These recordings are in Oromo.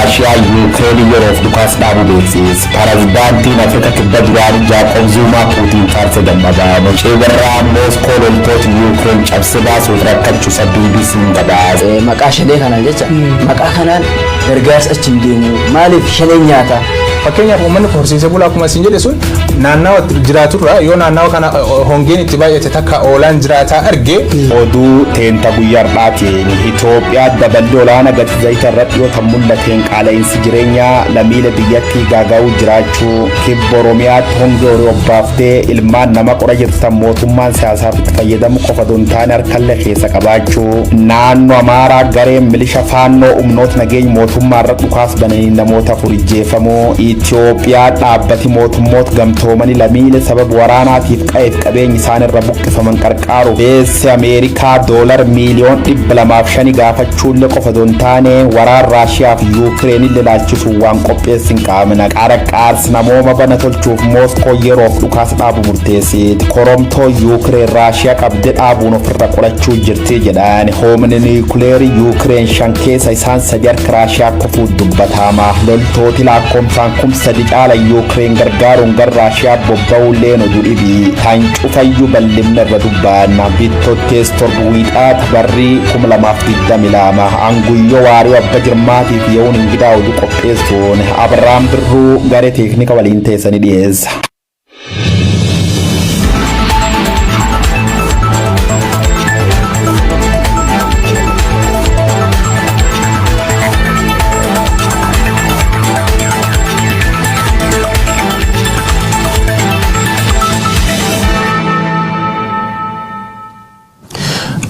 Raashiyaa Yuukireen yeroof dhukaas dhaabuu beeksise. Pirezidaantiin Afrika Kibba duraanii Jaaqoob Zuumaa Puutiin faarse gammadaan. Cibarraa Mooskoo loltoota Yuukireen cabsee baasuuf rakkachuusa BBC'n gabaase. Maqaa shanee kanaan jecha maqaa kanaan gargaarsa achi hin deemu, maaliif shaneen nyaata? Fakkeenyaaf, uummanni horsiisee bulaa akkuma isin jedhe sun naannawa jiraaturraa yoo naannawa kana hongeen itti baay'ate takka oolaan jiraataa arge. Oduu teenta guyyaa har'aatiin, Itoophiyaa daballi olaanaa gati zayita irratti dhiyootan mul'ateen qaala'insi jireenyaa lammiilee biyyattii gaaga'uu jiraachuu, kibba Oromiyaatti hongee horii obbaaftee ilmaan nama qora jirtan mootummaan siyaasaaf itti fayyadamu qofa osoo hin taane harkallee keessa qabaachuu, naannoo Amaaraa gareen milisha faannoo humnoota nageenya mootummaa irra dhukaas bananii namoota 4 ijjeefamuu, Itoophiyaa dhaabbati mootummoota gamtoomanii lammiilee sababa waraanaatiif qa'eef qabeenya isaan irra buqqifaman qarqaaruuf beesse Ameerikaa doolar miiliyoon 205 gaafachuullee qofa osoo hin taane waraan Raashiyaa fi Yuukireenillee ilaalchisuun waan qopheessin qaamna. Qarqaarsi namooma bana tolchuuf Mooskoo yeroof dhukaasa dhaabu murteessiti. Koromtoo Yuukireen Raashiyaa qabdee dhaabuun ofirra qolachuu jirti jedhan. Humni niikuleerii Yuukireen shan keessa isaan sadi harka Raashiyaa kufuut dubbatama. Loltooti lakkoomsaan 3000 caala Yuukireen gargaaruun gara Raashiyaa bobba'uullee oduu dhibii. Tan cufayyuu bal'inna irra dubbanna. Bittottees 7, Wiixaata, barrii 2022. Anguyyoo Waariyoo Abba Jirmaatiif ye'uun Ingidaa oduu qopheessuun Abrahaam Birruu garee teeknika waliin teessanii dhiyeessa.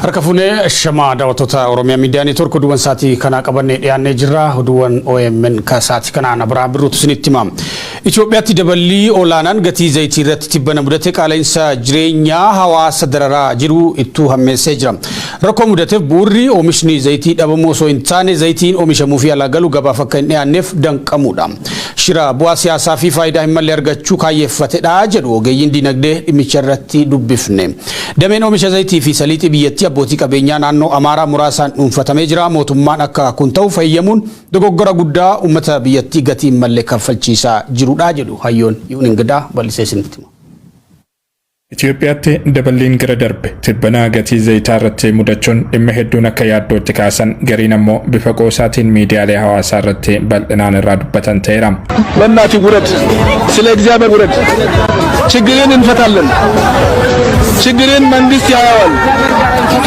Harka fuunee shamaa daawwattoota Oromiyaa Miidiyaa Neetwoork, oduuwwan sa'aatii kanaa qabannee dhiyaannee jirra. Oduuwwan OMN ka sa'aatii kanaan Abiraam Birruutu isinitti hima. Itoophiyaatti daballii olaanaan gatii zayitii irratti tibbana mudate qaala'insa jireenyaa hawaasa dararaa jiru ittuu hammeessee jira. Rakkoo mudateef bu'uurri oomishni zayitii dhabamuu osoo hin taane zayitiin oomishamuu fi alaa galu gabaaf akka hin dhiyaanneef danqamuudha. Shira bu'aa siyaasaa fi faayidaa hin malle argachuu kaayyeeffatedha jedhu ogeeyyiin dinagdee dhimmicha irratti dubbifne. Dameen oomisha zayitii fi saliixii biyyattii abbootii qabeenyaa naannoo Amaaraa muraasaan dhuunfatamee jira. Mootummaan akka kun ta'u fayyadamuun dogoggora guddaa uummata biyyattii gatii hin malle kaffalchiisaa jirudha jedhu hayyoon Yihuun Ingidaa bal'isee isinitti hima. Itoophiyaatti daballiin gara darbe tibbanaa gatii zayitaa irratti mudachuun dhimma hedduun akka yaaddootti kaasan, gariin ammoo bifa qoosaatiin miidiyaalee hawaasaa irratti bal'inaan irraa dubbatan ta'eera. በእናትህ ውረድ፣ ስለ እግዚአብሔር ውረድ። ችግርን እንፈታለን። ችግርን መንግስት ያየዋል፣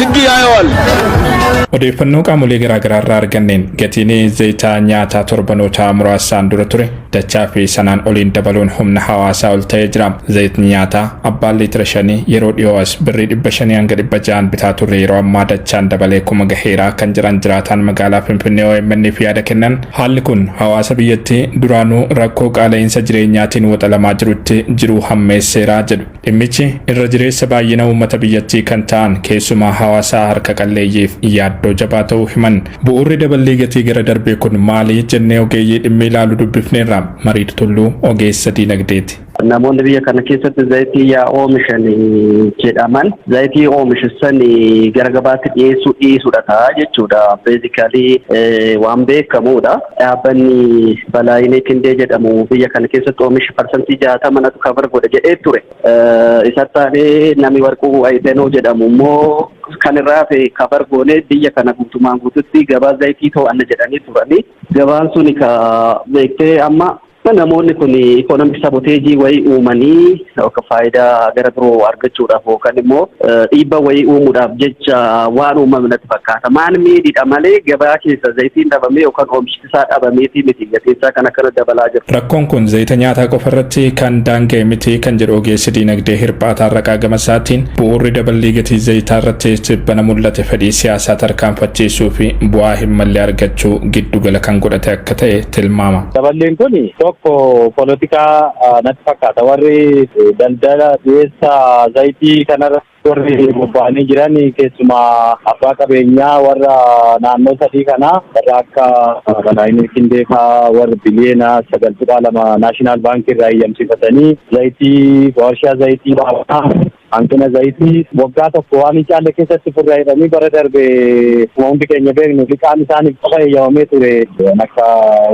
ህግ ያየዋል። Odeeffannoo qaamolee garaagaraa irraa arganneen gatiin zayitaa nyaataa torbanoota muraasaan dura ture dachaa fi sanaan oliin dabaluun humna hawaasaa ol ta'ee jira. Zayitni nyaataa abbaan liitira 5 yeroo dhiyoo as birrii 500 hanga 600 bitaa turre yeroo ammaa dachaan dabalee 1000 gaheeraa kan jiran jiraataan magaalaa Finfinnee OMN'f yaada kennan, haalli kun hawaasa biyyattii duraanuu rakkoo qaala'insa jireenyaatiin waxalamaa jirutti jiruu hammeesseeraa jedhu. Dhimmichi irra jireessa baay'ina uummata biyyattii kan ta'an keessumaa hawaasa harka qalleeyyiif yaaddoo jabaa ta'uu himan. Bu'uurri daballii gatii gara darbee kun maali jennee ogeeyyii dhimmi ilaalu dubbifneerra. Mariid Tulluu ogeessa diinagdeeti. Namoonni biyya kana keessatti zayitii yaa oomishan jedhaman zayitii oomishan gara gabaatti dhiyeessuu dhiisuudha ta'a jechuudha. Basically waan beekamuudha. Dhaabbanni Balaayinee Kindee jedhamu biyya kana keessatti oomisha 60% natu cover godha jedhee ture. Isa taanee namni Warquu Ayitenoo jedhamu immoo kan irraa hafe cover goonee biyya kana guutumaan guututti gabaa zayitii to'anna jedhanii turani. Gabaan suni ka beektee amma namoonni kun economic sabotage wayii uumanii yookaan faayidaa gara biroo argachuudhaaf yookaan immoo dhiibba wayii uumuudhaaf jecha waan uumame natti fakkaata. Maan miidhidha malee gabaa keessa zayitiin dhabamee yookaan oomishni isaa dhabameetii miti gatiin isaa kan akkana dabalaa jiru. Rakkoon kun zayita nyaataa qofa irratti kan daanga'e miti kan jedhu ogeessi diinagdee Hirphaataa Raqaa Gamasaatiin, bu'uurri daballii gatii zayitaa irratti tibbana mul'ate fedhii siyaasaa tarkaanfachiisuu fi bu'aa hin malle argachuu giddugala kan godhate akka ta'e tilmaama. Daballiin kun tokko poolitikaa natti fakkaata. Warri daldala dhiyeessa zayitii kanarra warri bobba'anii jiran, keessumaa abbaa qabeenyaa warra naannoo sadii kana, warra akka Balaayinee Kindee fa'aa, warra biliyeena 9.2 National Baankii irraa eeyyamsiifatanii zayitii warshaa zayitii Hanqina zayitii waggaa tokko waan hin caalle keessatti furraa jedhanii bara darbe hundi keenya beeknu liqaan isaaniif qofa eeyyamamee ture akka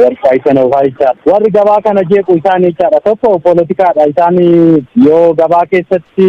warqaa isa oofaa jechaadha. Warri gabaa kana jeequ isaan jechaadha. Tokko poolotikaadha. Isaan yoo gabaa keessatti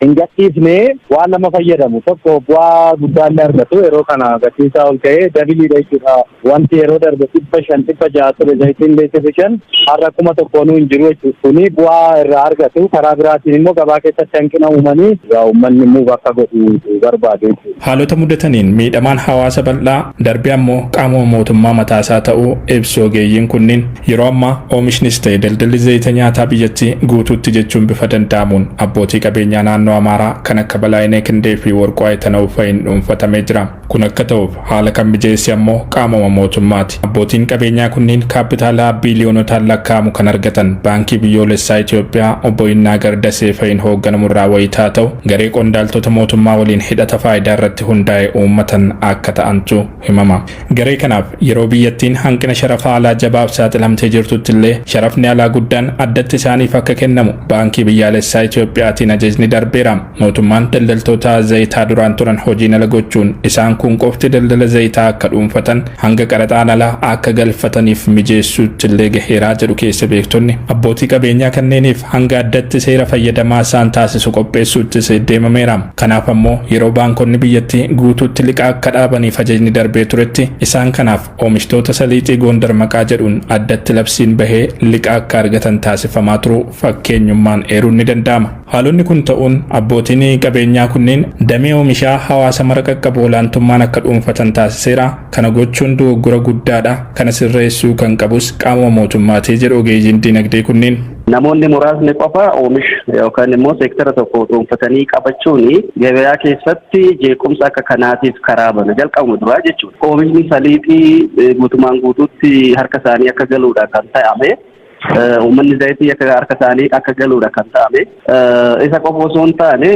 hin gadhiifne waan lama fayyadamu. Tokko, bu'aa guddaallee argatu. Yeroo kana gatiin isaa ol ka'ee dabiliidha jechuudha. Wanti yeroo darbe 500, 600 ture zayitiin leetira 5 har'a 1000nuu hin jiru jechuudha. Kuni bu'aa irraa argatu. Karaa biraatiin immoo gabaa keessatti hanqina uumanii uummanni immoo bakka godhu barbaadu jechuudha. Haalota mudataniin miidhamaan hawaasa bal'aa darbee ammoo qaamuma mootummaa mataasaa ta'uu ibsu ogeeyyiin kunniin. Yeroo ammaa oomishnis ta'e daldalli zayita nyaataa biyyattii guutuutti jechuun bifa danda'amuun abbootii qabeenyaa naannoo Amaaraa kan akka Balaayinee Kindee fi Warquu Ayitanaw fa'iin dhuunfatamee jira. Kun akka ta'uuf haala kan mijeesse ammoo qaamuma mootummaati. Abbootiin qabeenyaa kunniin kaapitaalaa biiliyoonotaan lakkaa'amu kan argatan Baankii Biyyoolessaa Itoophiyaa obbo Yinnaagar Dasee fa'iin hoogganamurraa wayitaa ta'u, garee qondaaltota mootummaa waliin hidhata faayidaa irratti hundaa'e uummatan akka ta'antu himama. Garee kanaaf yeroo biyyattiin hanqina sharafa alaa jabaaf saaxilamtee jirtutti illee sharafni alaa guddaan addatti isaaniif akka kennamu Baankii Biyyaalessaa Itoophiyaatiin ajajni darbeera. Mootummaan daldaltoota zayitaa duraan turan hojiin ala gochuun isaan kun qofti daldala zayitaa akka dhuunfatan, hanga qaraxaan alaa akka galfataniif mijeessuutti illee gaheeraa jedhu keessa beektonni. Abbootii qabeenyaa kanneeniif hanga addatti seera fayyadamaa isaan taasisu qopheessuuttis deemameera. Kanaaf ammoo yeroo baankonni biyyattii guutuutti liqaa akka dhaabaniif ajajni darbee turetti isaan kanaaf oomishtoota saliixii Goondar maqaa jedhuun addatti labsiin bahee liqaa akka argatan taasifamaa turuu fakkeenyummaan eeruun ni danda'ama. Haalonni kun ta'uun abbootiin qabeenyaa kunneen damee oomishaa hawaasa mara qaqqabu olaantummaan akka dhuunfatan taasiseera. Kana gochuun dogoggora guddaadha. Kana sirreessuu kan qabus qaamuma mootummaatii jedhu ogeeyyiin dinagdee kunneen. Namoonni muraasni qofa oomisha yookaan immoo seektara tokko dhuunfatanii qabachuun gabayaa keessatti jeequmsa akka kanaatiif karaa bana jalqabuma duraa jechuudha. Oomishni saliixii guutumaan guutuutti harka isaanii akka galuudha kan ta'ame. Uummanni zayitii akka harka isaanii akka galuudha kan ta'ame. Isa qofa osoo hin taane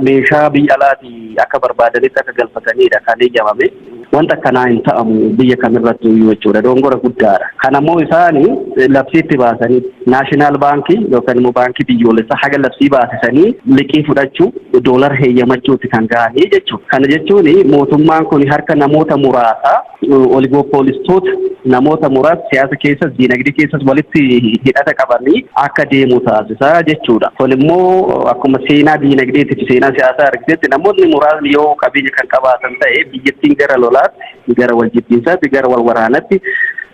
meeshaa biyya alaatii akka barbaadanitti akka galfatanidha kan eeyyamame. Wanta akkanaa hin ta'amu biyya kamirratti iyyuu jechuudha. Dongora guddaadha. Kanammoo isaani labsiitti baasanii national baankii yookaan immoo baankii biyyoolessaa haga labsii baasisanii liqii fudhachuu, doolara heeyyamachuutti kan gahanii jechuudha. Kana jechuun mootummaan kun harka namoota muraasaa, oligopolistoota, namoota muraasa siyaasa keessas diinagdee keessas walitti hidhata qabanii akka deemu taasisaa jechuudha. Kun immoo akkuma seenaa diinagdeetii fi seenaa siyaasaa argitetti namoonni muraasni yoo qabeenya kan qabaatan ta'e biyyattiin gara lolaatti, gara wal jibbiinsaatti, gara wal waraanatti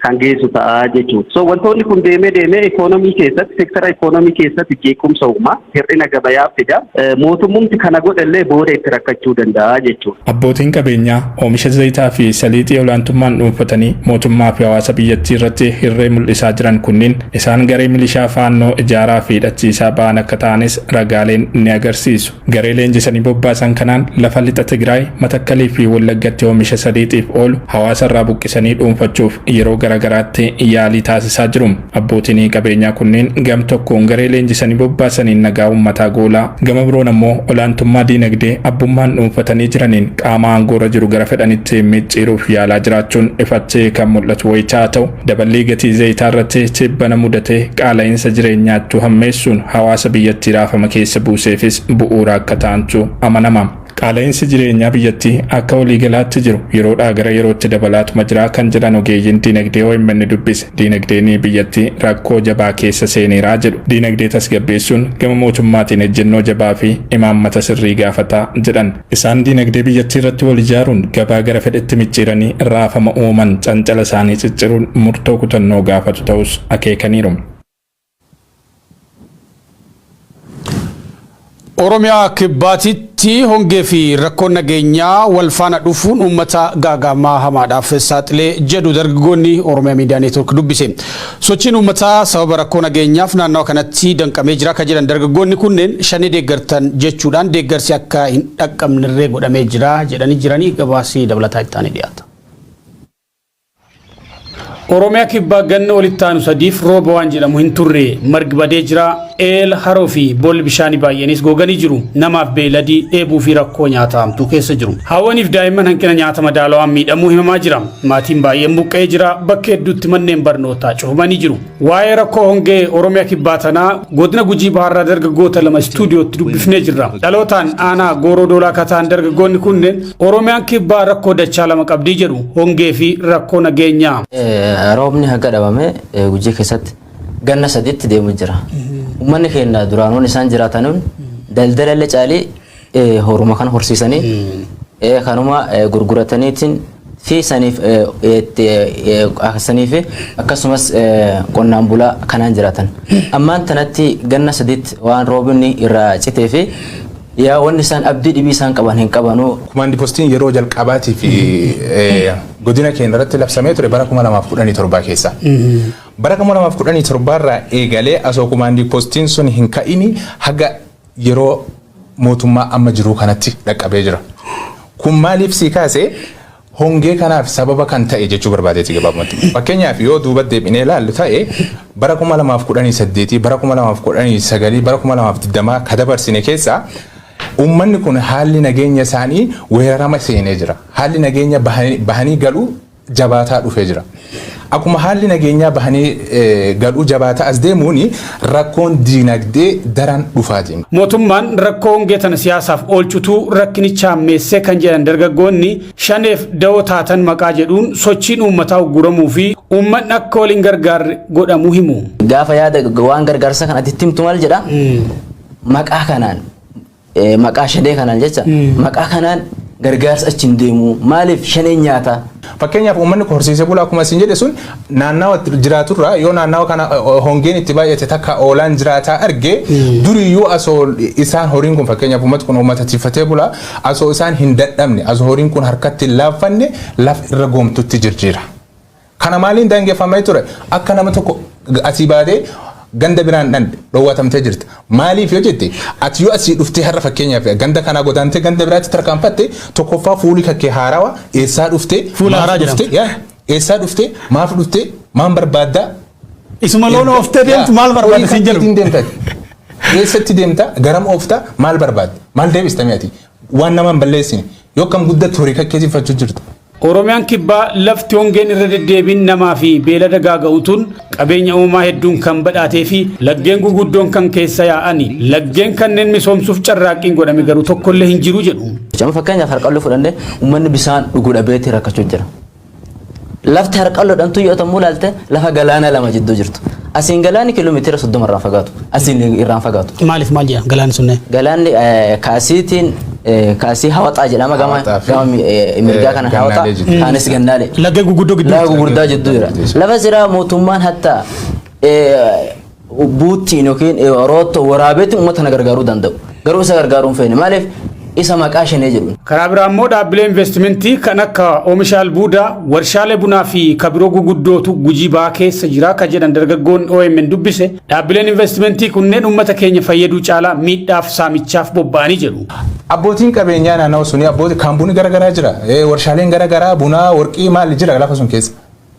kan geessu ta'a jechuudha. So wantoonni kun deemee deemee ikoonomii keessatti, seektara ikoonomii keessatti jeequmsa uumaa, hir'ina gabayaa fida. Mootummumti kana godhallee booda itti rakkachuu danda'a jechuudha. Abbootiin qabeenyaa oomisha zayitaa fi saliixii olaantummaan dhuunfatanii mootummaa fi hawaasa biyyattii irratti hirree mul'isaa jiran kunniin isaan garee milishaa Faannoo ijaaraa fi hidhachiisaa ba'an akka ta'anis ragaaleen ni agarsiisu. Garee leenjisanii bobbaasan kanaan lafa lixa Tigraay, Matakkalii fi Wallaggatti oomisha saliixiif oolu hawaasa irraa buqqisanii dhuunfachuuf yeroo garaagaraatti yaalii taasisaa jiru. Abbootiin qabeenyaa kunneen gam tokkoon garee leenjisanii bobbaasaniin nagaa uummataa goolaa, gama biroon ammoo olaantummaa diinagdee abbummaan dhuunfatanii jiraniin qaama aangoorra jiru gara fedhanitti micciiruuf yaalaa jiraachuun ifatti kan mul'atu wayitaa ta'u, daballii gatii zayitaa irratti tibbana mudatee qaala'insa jireenyaattuu hammeessuun hawaasa biyyattii raafama keessa buuseefis bu'uura akka ta'antu amanama. Qaala'insi jireenyaa biyyattii akka waliigalaatti jiru yeroodhaa gara yerootti dabalaatuma jira kan jedhan ogeeyyiin diinagdee OMN dubbise, diinagdeen biyyattii rakkoo jabaa keessa seeneeraa jedhu. Diinagdee tasgabbeessuun gama mootummaatiin ejjennoo jabaa fi imaammata sirrii gaafataa jedhan. Isaan diinagdee biyyattii irratti wal ijaaruun gabaa gara fedhetti micciiranii raafama uuman cancala isaanii cicciruun murtoo kutannoo gaafatu ta'us akeekaniiru. Oromiyaa Kibbaatitti hongee fi rakkoon nageenyaa wal faana dhufuun uummata gaaga'ama hamaadhaaf saaxilee jedhu dargaggoonni Oromiyaa Miidiyaa Neetwoork dubbise. Sochiin uummataa sababa rakkoo nageenyaaf naannawa kanatti danqamee jira kan jedhan dargaggoonni kunneen, shanee deeggartan jechuudhaan deeggarsi akka hin dhaqqabnerree godhamee jira jedhanii jiranii. Gabaasii dabalataa itti aanee dhiyaata. Oromiyaa Kibbaa ganna walitti aanu sadiif rooba waan jedhamu hin turre. Margi badee jira. Eel, haroo fi boolli bishaanii baay'eenis goganii jiru. Namaaf beeyladii dheebuu fi rakkoo nyaataa hamtuu keessa jiru. Haawwaniif daa'imman hanqina nyaata madaalawaan miidhamuu himamaa jira. Maatiin baay'een buqqa'ee jira. Bakka hedduutti manneen barnootaa cufamanii jiru. Waa'ee rakkoo hongee Oromiyaa kibbaa tanaa godina Gujii Bahaarraa dargaggoota lama istuudiyootti dubbifnee jirra. Dhalootaan aanaa Gooroo Doolaa kataan dargaggoonni kunneen Oromiyaan kibbaa rakkoo dachaa lama qabdii jedhu, hongee fi rakkoo nageenyaa. Roobni haga dhabame Gujii keessatti ganna sadiitti deemu jira. Uummanni keenya duraan isaan jiraatanuun daldala illee caalii horuma kana horsiisanii kanuma gurgurataniitiin fi saniif saniif akkasumas qonnaan bulaa kanaan jiraatan. Ammaan tanatti ganna sadiitti waan roobni irraa citee fi yaa wanni isaan abdii dhibii isaan qaban hin qabanuu. Kumaandi postiin yeroo jalqabaatii fi godina keenya irratti labsamee ture bara 2017 keessa. Bara 2017 irraa eegalee asoo kumaandi postiin sun hin ka'ini haga yeroo mootummaa amma jiru kanatti dhaqqabee jira. Kun maaliif sii kaase, hongee kanaaf sababa kan ta'e jechuu barbaadeeti gabaabumatti. Fakkeenyaaf, yoo duuba deebinee ilaallu ta'e, bara 2018, bara 2019, bara 2020 ka dabarsine keessa uummanni kun haalli nageenya isaanii weerarama seenee jira. Haalli nageenya bahanii galuu jabaataa dhufee jira. Akkuma haalli nageenyaa bahanii galuu jabaataa as deemuun rakkoon diinagdee daran dhufaa deema. Mootummaan rakkoo hongee tana siyaasaaf oolchutu rakkinicha hammeessee kan jedhan dargaggoonni, shaneef da'oo taatan maqaa jedhuun sochiin uummataa ugguramuu fi uummanni akka waliin gargaarre godhamuu himu. Gaafa yaada waan gargaarsa kana ati himtu maal jedha? Maqaa kanaan, maqaa shanee kanaan jecha, maqaa kanaan gargaarsa achi hin deemu, maaliif shaneen nyaata. Fakkeenyaaf, uummanni horsiisee bulaa akkuma isin jedhe sun naannawa jiraaturraa yoo naannawa kana hongeen itti baay'ate takka oolaan jiraataa arge, duriyyuu asoo isaan horiin kun, fakkeenyaaf uummati kun uummata tiifatee bulaa, asoo isaan hin dadhabne, asoo horiin kun harkatti hin laaffanne laf irra goomtutti jirjiira. Kana maaliin daangeffamee ture? Akka nama tokko asii baatee ganda biraan dhan dhoowwatamtee jirta. Maaliif yoo jette, ati yoo asii dhuftee har'a fakkeenyaaf ganda kanaa godaantee ganda biraatti tarkaanfatte, tokkoffaa fuuli kakkee haarawa, eessaa dhuftee? Fuula haaraa jedhama. Yaa, eessaa dhuftee? Maaf dhuftee? Maan barbaaddaa? Isuma loon ooftee deemtu maal barbaadda siin jedhu. Deemta. Eessatti deemta? Garam oofta? Maal barbaadda? Maal deebista mi'ati? Waan nama hin balleessine. Yoo akkam guddatti horii kakkeetiin jirta. Oromiyaan kibbaa lafti hongeen irra deddeebiin namaa fi beelada gaaga'utuun qabeenya uumamaa hedduun kan badhaatee fi laggeen guguddoon kan keessa yaa'ani. Laggeen kanneen misoomsuuf carraaqqiin godhame garuu tokkollee hin jiru jedhu. Amma fakkeenyaaf Harqalloo fudhannee, uummanni bishaan dhuguu dhabeetti rakkachuu jira. Lafti Harqalloodhaan yoo ta'u ilaalte, lafa galaana lama jidduu jirtu. Asiin galaanni kiiloomeetira 30 irraan fagaatu. Asiin irraan fagaatu. Maaliif maal jedhama galaanni sunnee? Galaanni kaasiitiin kaasii Hawaxaa jedhama, gama gama mirgaa kana Hawaxaa, kaanis Gannaalee. Laggeen guguddoo gidduu. Laga gurguddaa jidduu jira. Lafa siraa mootummaan hatta buuttiin yookiin roottoo waraabeetti uummata kana gargaaruu danda'u. Garuu isa gargaaruu hin feene. Maaliif? Isa maqaa shanee jedhu. Karaa biraa immoo dhaabbilee investimentii kan akka oomisha albuudaa, warshaalee bunaa fi kabiroo guguddootu Gujii Bahaa keessa jira kan jedhan dargaggoon OMN dubbise, dhaabbileen investimentii kunneen uummata keenya fayyaduu caalaa miidhaaf saamichaaf bobba'anii jedhu. Abbootiin qabeenyaa naannoo suni, abbootii kaambuunii garaagaraa jira. Warshaaleen garaagaraa bunaa, warqii maali jira lafa sun keessa.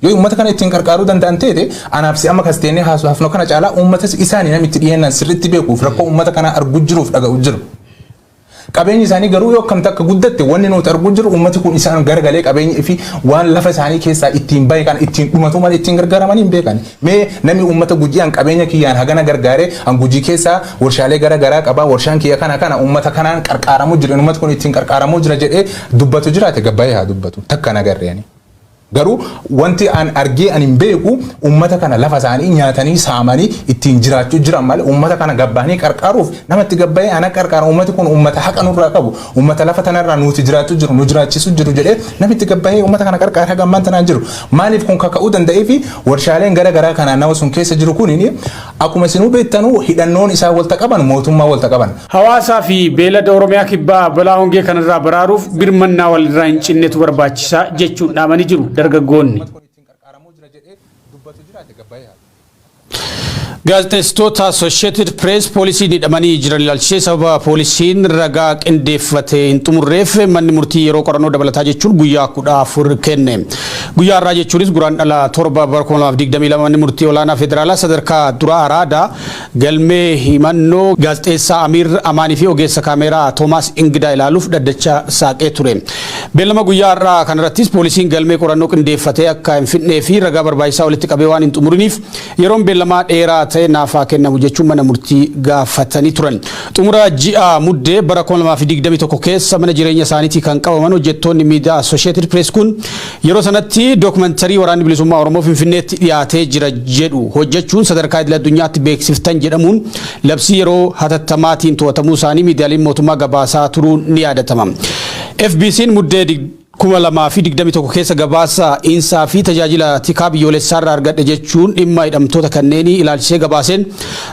Yoo uummata kana ittiin qarqaaruu danda'an ta'e, anaaf si amma kas teennee haasofnu kana caalaa uummatas isaanii namitti dhiyeennan sirriitti beekuuf rakkoo uummata kanaa arguu jiruuf dhaga'u jiru. Qabeenyi isaanii garuu yoo akkam takka guddatte, wanni nuti arguu jiru uummati kun isaan garagalee qabeenya fi waan lafa isaanii keessaa ittiin bahe kana ittiin dhumatu malee ittiin gargaaramanii hin beekan. Mee namni uummata Gujii an qabeenya kiyyaan hagana gargaaree, an Gujii keessaa warshaalee gara garaa qabaa, warshaan kiyya kana kana uummata kanaan qarqaaramuu jira, uummati kun ittiin qarqaaramuu jira jedhee dubbatu jiraate, gabbaa'ee haa dubbatu, takka nagarreeni. Garuu wanti an argee an hin beeku, uummata kana lafa isaanii nyaatanii saamanii ittiin jiraachuu jiran malee, uummata kana gabbaanii qarqaaruuf namatti gabbaa'ee ana qarqaara, uummati kun uummata haqa nurraa qabu, uummata lafa tanarraa nuti jiraachuu jiru nu jiraachisu jiru jedhee namitti gabbaa'ee uummata kana qarqaara haga ammaan tanaan jiru. Maaliif kun kaka'uu danda'ee fi warshaaleen gara garaa kanaa nama sun keessa jiru kun, akkuma isinuu beektanuu, hidhannoon isaa walta qaban mootummaa walta qaban. Hawaasaa fi beelada Oromiyaa kibbaa balaa hongee kanarraa baraaruuf birmannaa walirraa hin cinnetu barbaachisaa jechuun dhaamanii jiru dargaggoonni. Gaazexeessitoota Associated Press poolisiin hidhamanii jiran ilaalchisee sababa poolisiin ragaa qindeeffatee hin xumurreef manni murtii yeroo qorannoo dabalataa jechuun guyyaa 14 kenne. Guyyaa har'aa jechuunis Guraandhala 7 bara 2022 manni murtii olaanaa federaalaa sadarkaa duraa Araadaa galmee himannoo gaazexeessaa Amiir Amaanii fi ogeessa kaameeraa Toomaas Ingidaa ilaaluuf dhaddacha saaqee ture. Beellama guyyaa har'aa kanarrattis poolisiin galmee qorannoo qindeeffatee akka hin fidnee fi ragaa barbaachisaa walitti qabee waan hin xumuriniif yeroon beellamaa dheeraa ta'e naaf haa kennamu jechuun mana murtii gaafatanii turan. Xumura ji'a Muddee bara 2021 keessa mana jireenya isaaniitii kan qabaman hojjettoonni miidiyaa Associated Press kun yeroo sanatti dookumantarii waraanni bilisummaa Oromoo Finfinneetti dhiyaatee jira jedhu hojjechuun sadarkaa idil addunyaatti beeksiftan jedhamuun labsii yeroo hatattamaatiin to'atamuu isaanii miidiyaaleen mootummaa gabaasaa turuun ni yaadatama. FBC'n Muddee 2021 keessa gabaasa Insaa fi tajaajila tikaa biyyoolessaarraa argadhe jechuun dhimma hidhamtoota kanneenii ilaalchisee gabaaseen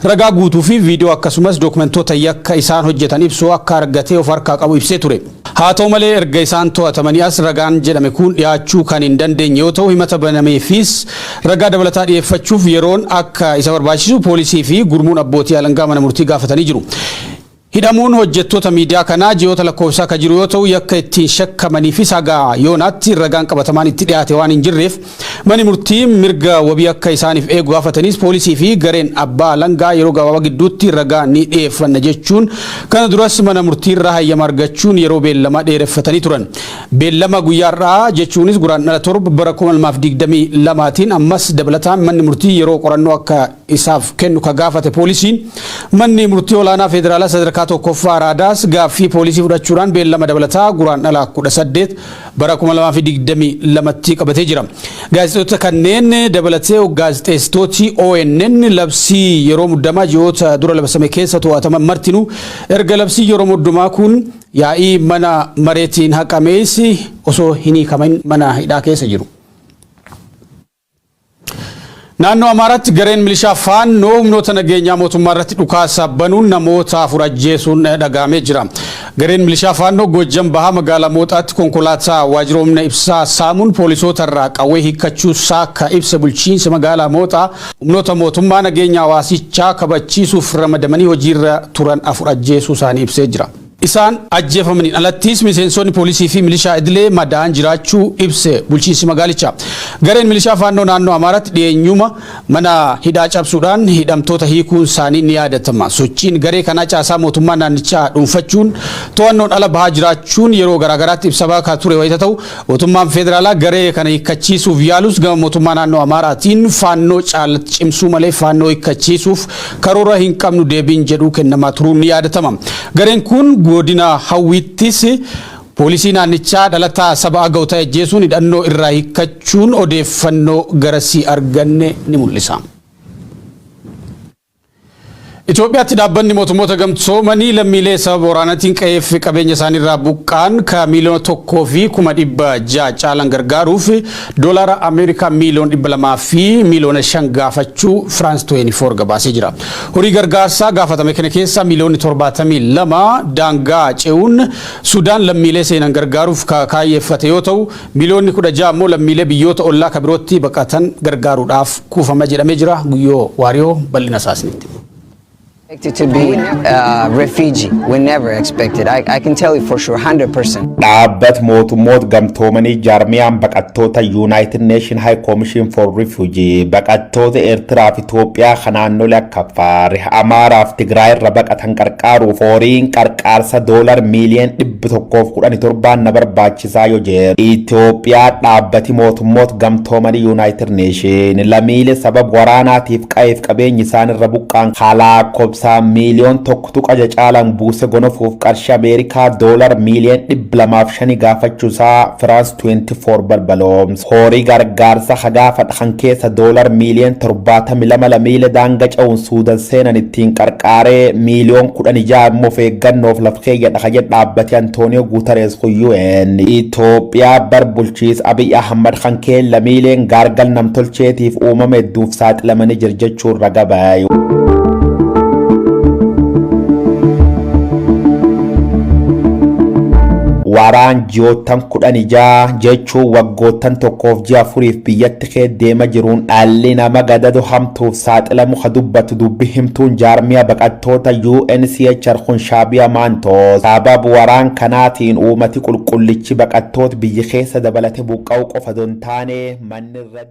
ragaa guutuu fi viidiyoo akkasumas dookumentoota yakka isaan hojjetan ibsu akka argatee of harkaa qabu ibsee ture. Haa ta'u malee, erga isaan to'atamanii as ragaan jedhame kun dhiyaachuu kan hin dandeenye yoo ta'u, himata banameefis ragaa dabalataa dhiyeeffachuuf yeroon akka isa barbaachisu poolisii fi gurmuun abbootii alangaa mana murtii gaafatanii jiru. Hidhamuun hojjettoota miidiyaa kanaa ji'oota lakkoofsaa kan jiru yoo ta'u, yakka ittiin shakkamaniifis haga yoonaatti ragaan qabatamaan itti dhiyaate waan hin jirreef mani murtii mirga wabii akka isaaniif eegu gaafatanis, poolisii fi gareen abbaa alangaa yeroo gabaabaa gidduutti ragaa ni dhiyeeffanna jechuun kana duras mana murtiirraa hayyama argachuun yeroo beellamaa dheereffatanii turan. Beellama guyyaarraa jechuunis Guraandhala 7 bara 2022tiin ammas dabalataan manni murtii yeroo qorannoo akka isaaf kennu ka gaafate poolisiin, manni murtii olaanaa federaalaa sadarkaa tokkoffaa Araadaas gaaffii poolisii fudhachuudhaan beellama dabalataa Guraandhala 18 bara 2022tti qabatee jira. Gaazexeessitoota kanneen dabalatee gaazexeessitooti ONN labsii yeroo muddamaa ji'oota dura labsame keessa to'ataman martinuu erga labsii yeroo muddamaa kun yaa'ii mana mareetiin haqamees osoo hin hiikamin mana hidhaa keessa jiru. Naannoo Amaaraatti gareen milishaa Faannoo humnoota nageenyaa mootummaa irratti dhukaasa banuun namoota afur ajjeesuun dhagahamee jira. Gareen milishaa Faannoo Goojjam Bahaa magaalaa Mooxaatti konkolaataa waajjira humna ibsaa saamuun poolisoota irraa qawwee hiikkachuu isaa akka ibsa bulchiinsa magaalaa Mooxaa, humnoota mootummaa nageenya hawaasichaa kabachiisuuf ramadamanii hojiirra turan afur ajjeesuu isaanii ibsee jira. Isaan ajjeefamaniin alattis miseensonni poolisii fi milishaa idilee madaa'an jiraachuu ibse bulchiinsi magaalichaa. Gareen milishaa Faannoo naannoo Amaaraatti dhiyeenyuma mana hidhaa cabsuudhaan hidhamtoota hiikuun isaanii ni yaadatama. Sochiin garee kanaa caasaa mootummaa naannichaa dhuunfachuun to'annoon ala bahaa jiraachuun yeroo garaagaraatti ibsamaa kan ture wayita ta'u, mootummaan federaalaa garee kana hiikkachiisuuf yaalus gama mootummaa naannoo Amaaraatiin Faannoo caalatti cimsuu malee Faannoo hiikkachiisuuf karoora hin qabnu deebiin jedhu kennamaa turuun ni yaadatama. Gareen kun godina Hawwiittis poolisii naannichaa dhalataa saba Agaw ta'e ajjeesuun hidhannoo irraa hiikkachuun odeeffannoo garasii arganne ni mul'isa. Itoophiyaatti dhaabbanni mootummoota gamtoomanii lammiilee sababa waraanaatiin qe'ee fi qabeenya isaaniirraa buqqa'an ka 1,600,000 caalan gargaaruuf doolaara Ameerikaa 205,000,000 gaafachuu France 24 gabaasee jira. Horii gargaarsaa gaafatame kana keessaa 72 miiliyoona daangaa ce'uun Sudaan lammiilee seenan gargaaruuf ka kaayyeeffate yoo ta'u, 16 miiliyoona immoo lammiilee biyyoota ollaa ka birootti baqatan gargaaruudhaaf kuufama jedhamee jira. Guyyoo Waariyoo bal'ina isaa isinitti. Expected to be a refugee. We never expected. I can tell you for sure, 100%. Dhaabbat mootummoota gamtoomanii jaarmiyaan baqattoota United Nation High Commission for Refugee baqattoota Eertiraa fi Itoophiyaa kan naannolee akka Affaar, Amaaraa fi Tigraay irra baqatan qarqaaruuf horiin qarqaarsa doolar 117 miiliyoona na barbaachisaa yoo jedhu, Itoophiyaa dhaabbati mootummoota gamtoomanii United Nation lammiilee sababa waraanaatiif qa'eef qabeenyi isaan irra buqqaan lakkoofsaa 1.6 miiliyoona caalan buuse gonofuuf qarshii Ameerikaa doolar 205 miiliyoona gaafachuusaa France 24 balbaloomsa. Horii gargaarsa hagaafadha kan keessa doolar 72 miiliyoona lammiilee daanga ce'uun Suudan seenan ittiin qarqaaree, 16 miiliyoona immoo of eeggannoof laf keeyyadha kan jedhu dhaabbati Antooniyoo Guutarees UN. Itoophiyaa bar bulchiisa Abiy Ahmad kan kee lammiileen gaargal namtolcheetiif uumama hedduuf saaxilamanii jira jechuun raga baay'u. Waraan ji'oottan 16 jechuun waggoottan 1 fi ji'a 4f biyyatti kee deema jiruun dhalli nama gadado hamtuuf saaxilamu ka dubbatu dubbi himtuun jaarmiya baqattoota UNHCR kun Shaabiyaa Maantoos, sabab waraan kanaatiin uummati qulqullichi baqattoota biyya keessa dabalate buqqa'uu qofa don taane manni irra.